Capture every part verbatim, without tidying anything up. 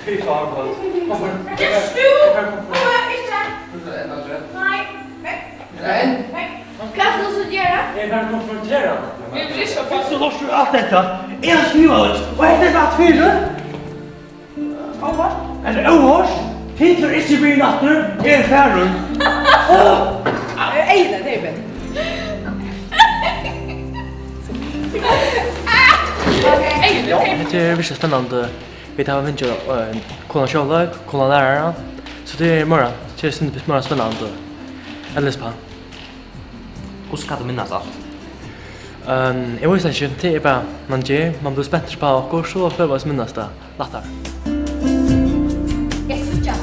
Fy faen, Klaus. Hvorfor? Nei. Hvat skal tú so gera? Eg kann konfrontera hann. Hvussu lurtar tú alt hetta? Eg havi skrivað øll, og hetta er bara fyri. Óvart. Ella óvart. Finn fer ikki bilen aftur. Eg eri farin. Eyguni, tey eru betur. Hetta er virkiliga spennandi. Vit hava fingið, eh, kunna sjónleik, kunna lærara, so tað er meira, tað er sindur meira spennandi. Ella spæl. Hvussu kann tú minnast alt? Ehm, eg veit ikki, tað er bara, man ger, man blívur spentur upp á okkurt, so følir man seg minnast tað lættari. Eg síggi hann.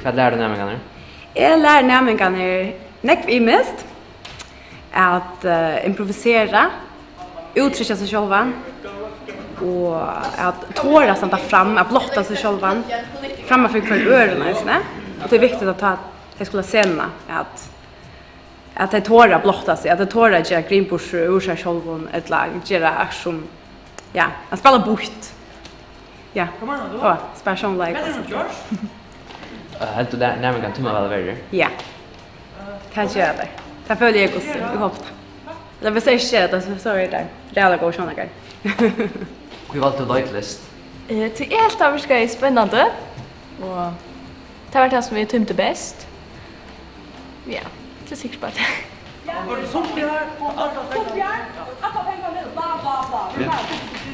Hvat lærir tú næmingarnar? Eg læri næmingarnar nógv ymiskt. At, eh, improvisera, úttrykkja seg sjálvan og at tora at standa fram, at blotta seg sjálvan framman fyri hvørjum øðrum eisini. Og tað er viktigt at tá tey skulu á scenuna, at, at tey tora at blotta seg, at tey tora at gera grin burtur úr sær sjálvum ella gera akkurát sum, ja, at spæla býtt. Ja. Hvat meinar tú? Og spæla sjónleik. Hvat er og tað so. Gjørt? Eh, heldur tú nær-, næmingarnar tíma væl at vera her? Ja. Tað gera tey. Tað føli eg, Gussi. Eg hopi tað. Ella viss tey ikki gera tað, so, so eru tey ræðuliga góðir sjónleikarar. Hví valdi tú Leiklist? Eh, tí eg helt, tað virkaði spennandi, og tað var tað, sum eg tímdi best. Ja, tað er sikkurt bara tað.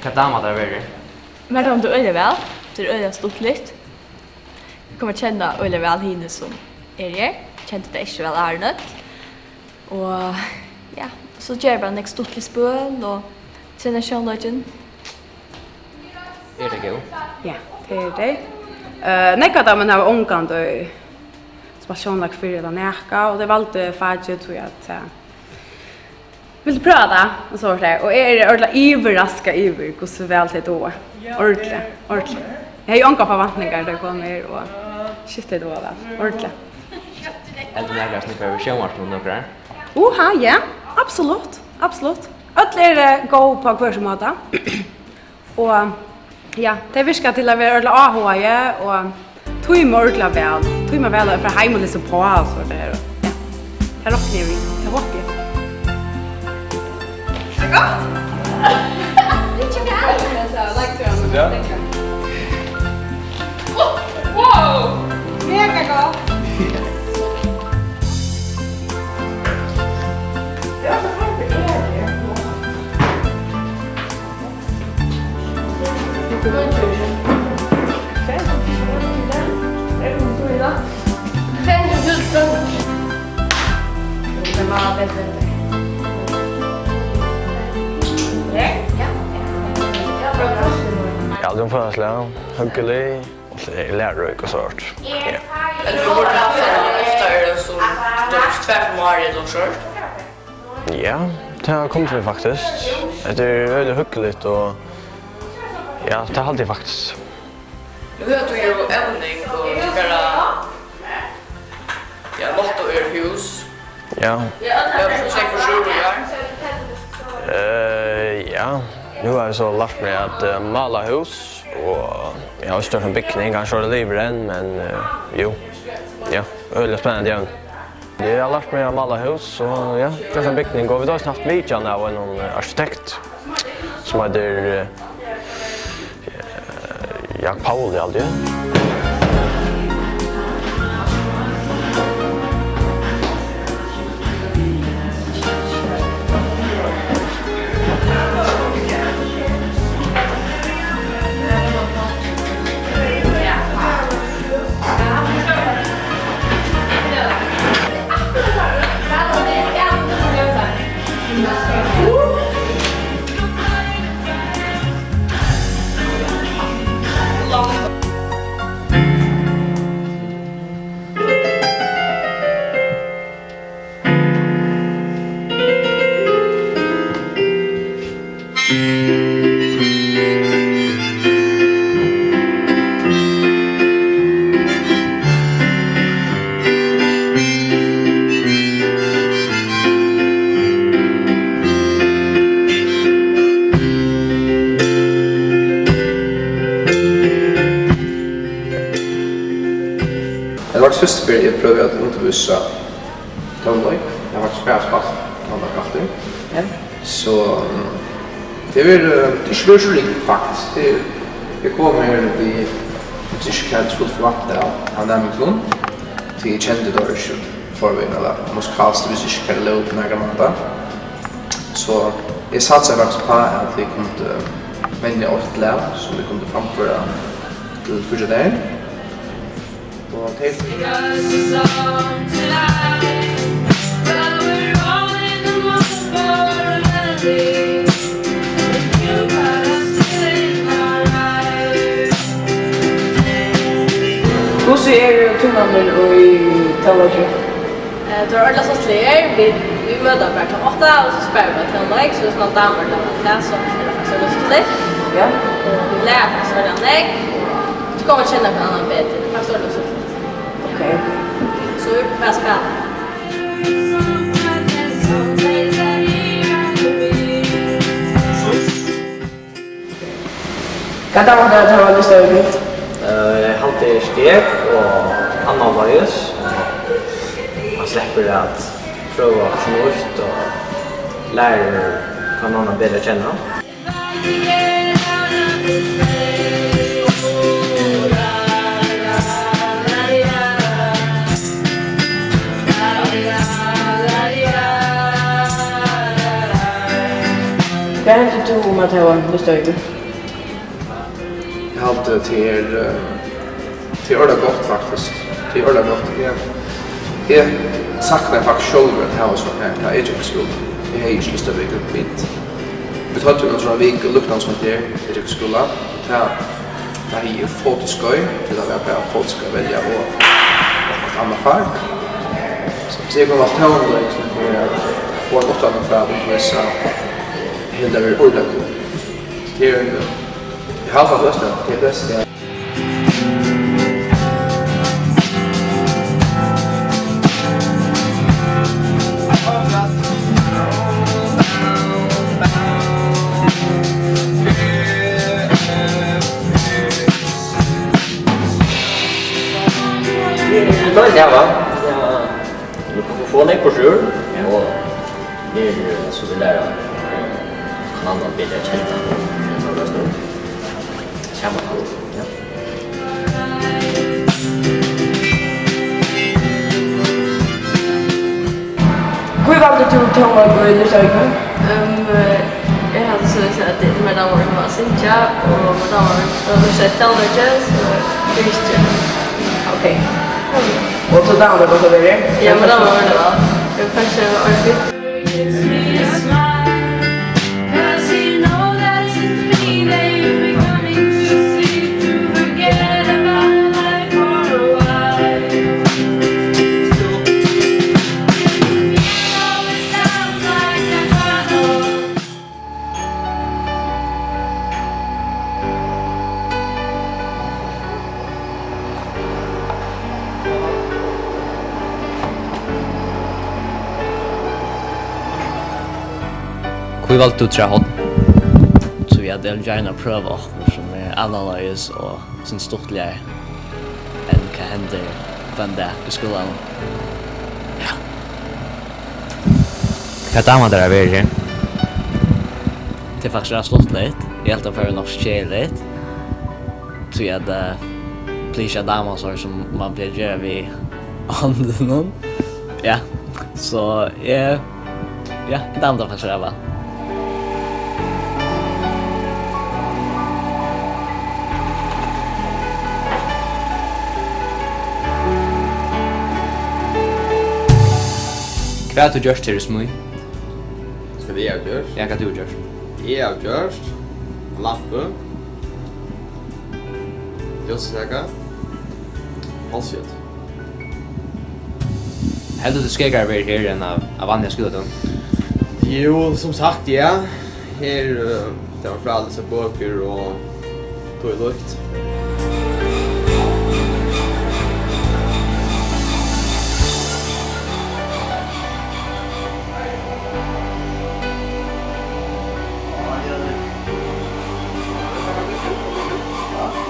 Hvat dámar tær at vera her? Mær dámar tað øgiliga væl. Tað er øgiliga stuttligt. Eg komi at kenna øgiliga væl hini, sum eru her. Kendi tey ikki so væl áðrenn øll. Og ja, so gera vit bara nógv stuttlig spøl og trena sjónleikin. Eru tey góð? Ja, tað eru tey. Eh, nógv av teimum hava ongantíð spælt sjónleik fyrr ella nakað, og tey valdu fakið, tí at, eh, vildu prøva tað, og so var tað. Og eg eri ordiliga yvirraskað yvir, hvussu væl tey duga. Ordiliga, ordiliga. Eg hevði ongar forventningar, tá eg kom her, og shit, tey duga væl. Ordiliga. Heldur tú nakar, sum fer í sjónvarpinum nøkur ár? Uha, ja. Absolutt. Absolutt. Øll eru góð á hvør sín máta. Og, ja, tey virka til at vera ordiliga áhugaði og tíma ordiliga væl. Tíma væl at fara heim og lesa uppá og so tað her. Ja. Tað rokni eg við. Tað hopi eg. Er tað gott? Ikki gott. Ja. Wow! Mega gott. Tað var so heitt, tað er. Ja, tað er umfangslíkt, hugnaligt, og so er læruríkt og so. Ja. Men tú burdi havt tað oftari, sum, til dømis, tvær ferðir um árið ella okkurt sovorðið? Ja, tað kundi vit faktiskt. Hetta er øgiliga hugnaligt og, ja, tað haldi eg faktiskt. Nú hevur tú jo evning og tykkara, ja, motto er hús. Ja. Ja, tú sleppur sjálv í ár. Eh, ja, nú havi eg so lært meg at, eh, mála hús, og eg havi størt ein bygning, kanska er tað liðugt enn, men, eh, jú. Ja, øgiliga spennandi evni. Eg havi lært meg at mála hús, og ja, gjørt ein bygning, og vit hava eisini havt vitjan av ein, eh, arkitekt, sum eitur, eh, eh, Jakob Pauli, haldi eg. Fyrstu ferð eg prøvi at undirvísa tónleik, eg havi faktiskt bara spælt tónleik altíð. Ja. So, mm, tað er, eh, tað er ikki verið so ringt, faktiskt. Tað er, eg kom her við, eg visti ikki hvat eg skuldi forvænta av, av næmingunum, tí eg kendi teir ikki í forvegin, ella musikalskt, eg visti ikki hvat eg lóg út á nakran máta. So, eg satsaði faktiskt uppá, at vit kundu venja eitt lag, sum vit kundu framføra til fríggjadagin. Og tey Hvussu eru tímarnir í tónleiki? Eh, tað var ordiliga stuttligt her. Vit, vit møta bara klokkan átta, og so spæla vit bara tónleik, so viss mann dámar tað, tað, so er tað faktiskt ordiliga stuttligt. Ja. Og vit læra faktiskt ordiliga nógv, og so koma vit at kenna hvønn annan betur. Tað er faktiskt ordiliga stuttligt. Ok. So vit bara spæla. Hvat dámar tær at hava lyst á í kvøld? Eh, eg haldi steg og annað leiðis. Man sleppur at prøva okkurt nýtt og lærir hvønn annan betur at kenna. Hvat heldur tú um at hava lyst á í kvøld? Eg haldi, tað er, eh, tað er ordiliga gott, faktiskt. Tað er ordiliga gott. Eg, eg saknaði faktiskt sjálvur at hava so her, tá eg gekk í skúla. Eg hevði ikki lyst at vera í kvøld. Vit høvdu eina sovorðna viku, líknandi sum hetta her, eg gekk í skúla. Tá, tá hevði eg fátt skeið, tí tað var bara fátt skeið at velja og okkurt annað fak. So, so eg kom at tónleik, sum er at fáa ein uttan frá at undirvísa, hevði verið ordiliga gott. Tað er ein, eg haldi, at tað er best, tað er best, ja. Nei, tað var, ja, mikrofon er på sjøl, og her, eh, so vil læra, eh, hvønn annan betur at kenna, og, eh, saman, ja. Hví valdi tú tónleik í Lítla Høgni? Ehm, eg haldi soleiðis at tað er meir dámar at syngja, og meir dámar at lurta eftir tónleiki, so tað er ikki. Ok. Og so dámar tær gott at vera her? Ja, mær dámar ordiliga væl. Eg fekk seg ordiliga. Hví valdi tú træ horn? Tí at eg vil gjarna prøva okkurt sum er annarleiðis og sum stuttligari enn hvat hendir hvønn dag í skúlanum. Ja. Hvat dámar tær at vera her? Tað er faktiskt rætt stuttligt. Eg helt at tað var nokk so keðiligt. Tí at, eh, plagar ikki at dáma so sum man plagar at gera við hondunum. Ja, so eg, ja, eg dámdi tað faktiskt rætt væl. Hvat hevur tú gjørt her í smíð? Hvat eg havi gjørt? Ja, hvat tú hevur gjørt? Eg havi gjørt lampu, ljósastaka, hálsjøt. Heldur tú skægari verður her enn á, á vanliga skúladegnum? Jú, sum sagt, ja. Her, eh, tað var frá at lesa bøkur og tílíkt.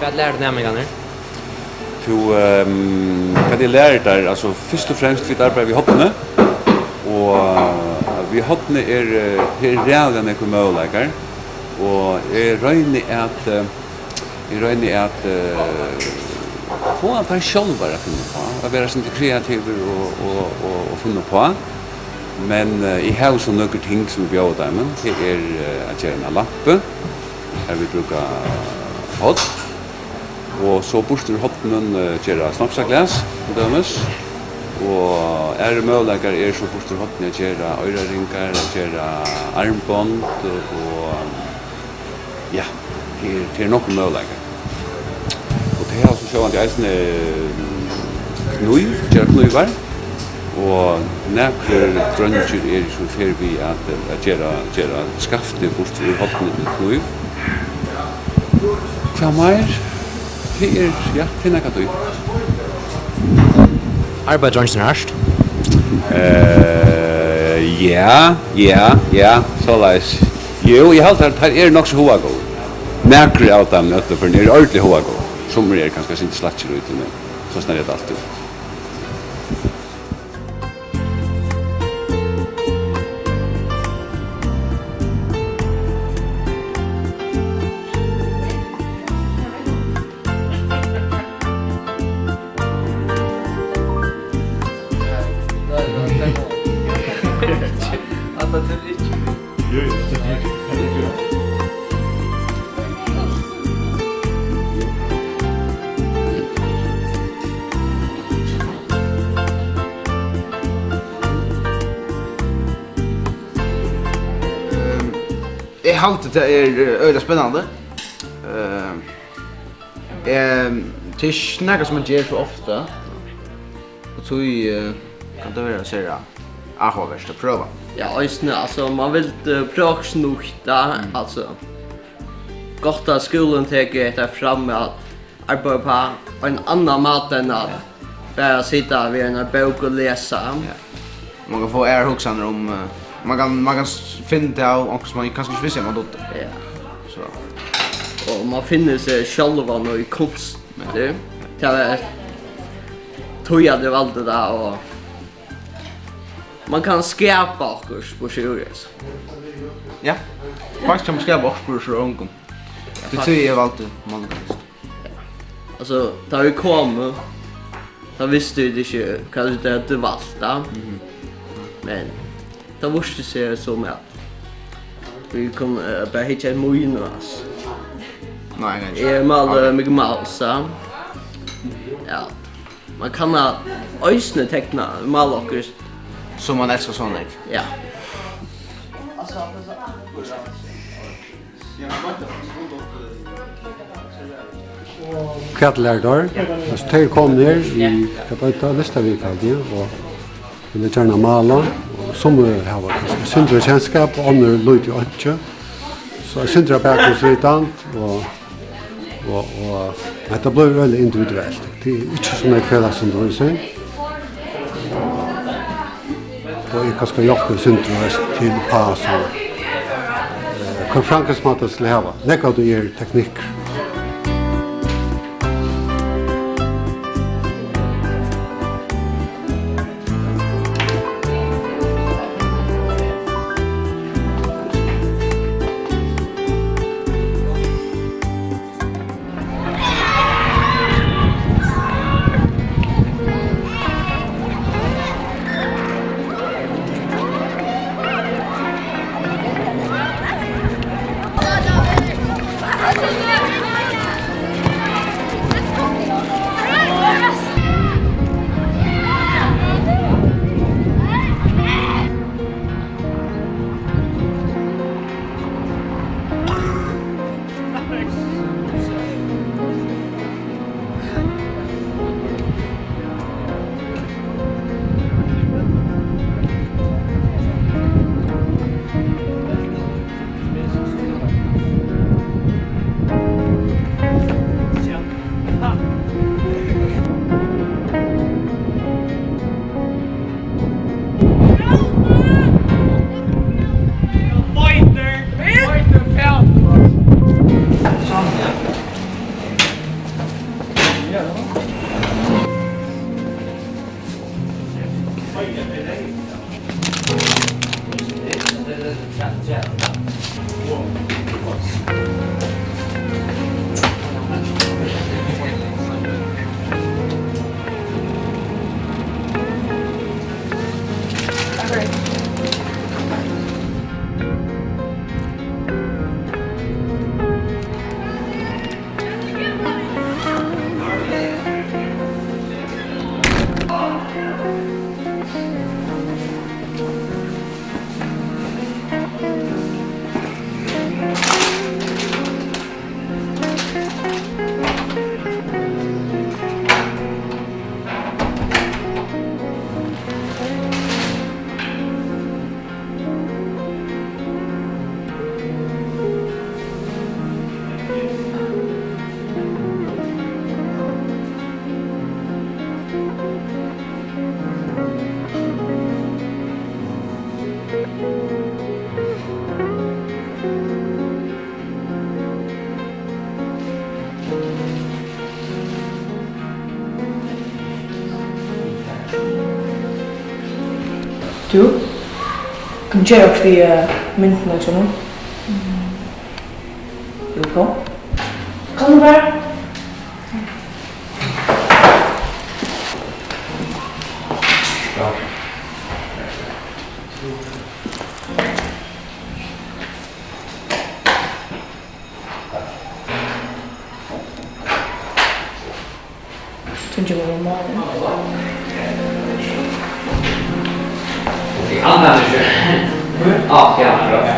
Hvat lærir tú næmingarnar? Tú, ehm, hvat eg læri tær, altso, fyrst og fremst, vit arbeiða við horni, og, eh, við horni er, eh, her eru ræðuliga nógvir møguleikar, og eg royni at, eh, eg royni at, eh, fáa tær sjálvar at finna uppá, at vera eitt sindur kreativur og, og, og, og finna uppá. Men, eh, eg havi so nøkur ting sum eg bjóði teimum. Tað er, eh, at gera eina lampu, har vit brúka horn. Og so burtur úr hornunum, eh, gera snapsaglas, til dømis. Og aðrir møguleikar eru so burtur úr hornunum at gera oyraringar, at gera armbond og, ja, tað er, tað er nokkur møguleikar. Og tey hava so sjálvandi eisini, mm, knív, gera knívar. Og nakrir dreingir eru so í ferð við at, at gera, gera skaftið burtur úr horni til knív. Hvat meir? Tað er, ja, tað er nakað tí. Arbeiða dreingirnir hart? Eh, ja, ja, ja, soleiðis. Jú, eg haldi, at teir eru nokk so hugagóðir. Nakrir av teimum, í øllum førum, eru ordiliga hugagóðir. Summir eru kanska eitt sindur slakkir í tí, men so snart er tað altíð. Ehm, eg haldi, tað er, eh, øgiliga spennandi. Ehm, ehm, tað er ikki nakað, sum man ger so ofta, og tí, eh, kann tað vera sera áhugavert at prøva. Ja, eisini, altso, man vil, eh, prøva okkurt nýtt, ja, altso. Gott, at skúlin tekur hetta fram, at arbeiða upp á ein annan máta enn at bara sita við eina bók og lesa. Ja. Man kann fáa aðrar hugsanir um, eh, man kann, man kann s-, finna tað av onkrum, sum man kanska ikki vissi, at man dugdi. Ja. So. Og man finnur seg sjálvan og í kunst. Ja. Tað var tí, at eg valdi tað, og man kann skapa okkurt burtur úr hesum. Ja. Faktiskt kann man skapa okkurt burtur úr ongum. Tað er tí, eg valdi málverk. Altso, tá vit komu, tá vistu vit ikki, hvat vit høvdu valt, tá. Mhm. Men tað vísti seg so, at vit kunnu, eh, bara hyggja at mínum, altso. Nei, nei. Eg málaði Mickey Mouse, tá. Ja. Man kann eisini tekna, mála okkurt. Sum man elskar so nógv. Ja. Hvat læra teir? Altso, tey eru komin her í, hvat eitur tað, næstu viku, haldi eg, og vilja gjarna mála. Og summi hava kanska eitt sindur av kenskap, og onnur lítið og einki. So eitt sindur av bakgrunnsvitan, og, og, og hetta blívur øgiliga individuelt. Tað er ikki so nógv felagsundirvísing. Og eg kanska hjálpi eitt sindur og veist til uppá, so, eh, hvør framgangumáta skal hava. Nógv av tí er teknikkur. Tú, kann tú gera okkurt við, eh, myndina hjá mær? Jú, kom. Kom nú bara. Tíggju minuttir. Eg kann tað ikki. Á, ja, ja.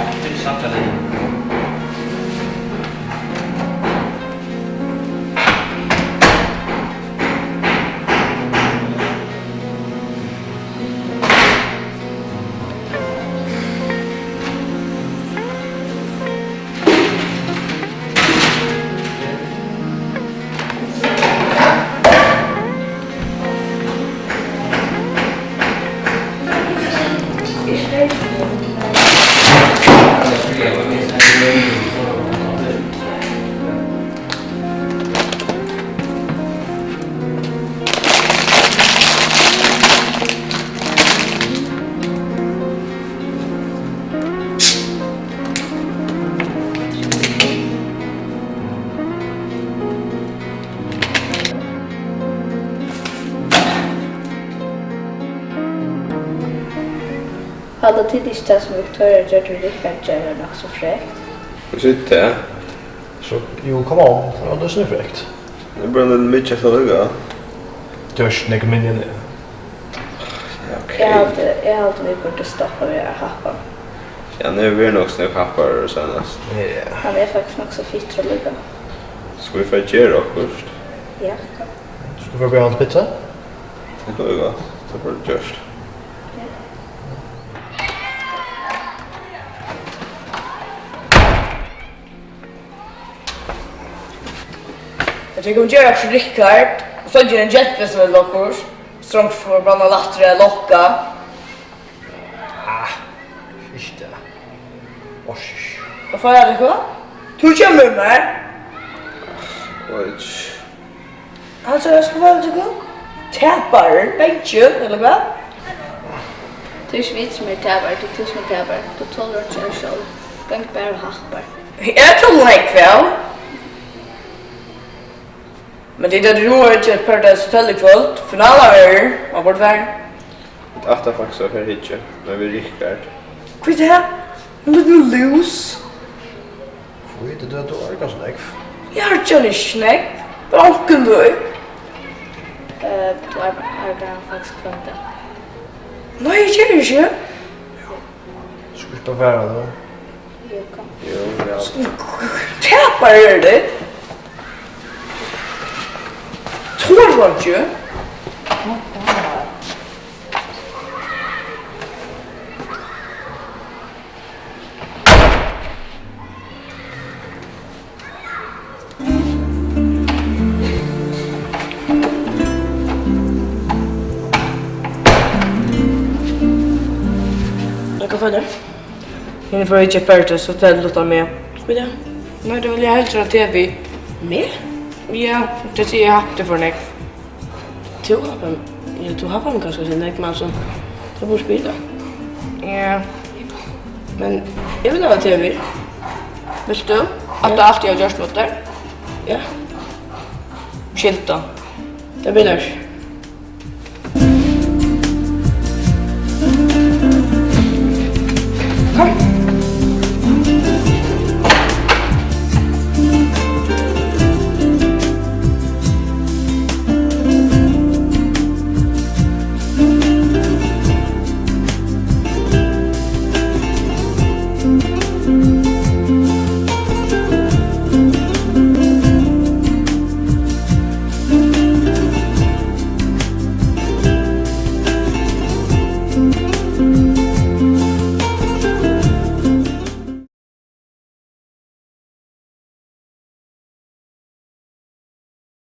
Halda tit ikki, tað sum Victoria gjørdi við Rikard, var nokk so frekt? Hví sigur tú tað? So, jú, come on, tað var eisini frekt. Tað er bara ein lítil mikið at lukka. Tú ert ikki nógv minni enn eg. Ja, ok. Eg haldi, eg haldi, vit burdu stoppað við at happa. Ja, hann hevur verið nokk so nógv happaður seinast. Ja. Hann er faktiskt nokk so fittur allíkavæl. Skulu vit fara at gera okkurt? Ja. Skulu vit fara at biðja hann til pizza? Tað kundi verið gott. Tað kundi verið gjørt. Ja. Eg tykkara, gera okkurt, Rikard. So er ein gentleman ella okkurt. Strongt forbanna lættur at lokka. Ah, ikki tað. Orsj. Hvat feilar tykkum? Tú kemur við mær. Oj. Altso, eg skal fortelja tykkum. Taparar, bangin, ella hvat? Tað er ikki vit, sum eru taparar, tað er tú, sum ert tapari. Tú tolir einki av sjálv. Gang bara og happar. Eg toli nógv væl. Men tit høvdu jú ikki eitt Paradise Hotel í kvøld. Finala verður, man burdi farið. Vit ætla faktiskt at fara at hyggja, men við Rikard. Hví tað? Ein lítil lús. Hví, tú, tú, tú orkar so nógv. Eg orki hann ikki nógv. Bara onkuntíð. Eh, tú orkar hann faktiskt hvønn dag. Nei, eg geri ikki. Skulu vit bara fara nú? Jú, kom. Jú, ja. Taparar eru tit. Tora einki. Hvat feilar? Hini fóru at hyggja Paradise Hotel uttan meg. Hví tað? Nei, tað vildi eg heldur at tað við. Meg? Ja, tað sigur eg, eg happi for nógv. Tú happar, ja, tú happar meg kanska so nógv, men altso, Tú burdi spilað. Ja. Men eg vil hava T V. Vilt tú? At tað altíð er gjørt móti tær? Ja. Skylda. Tað bilar ikki.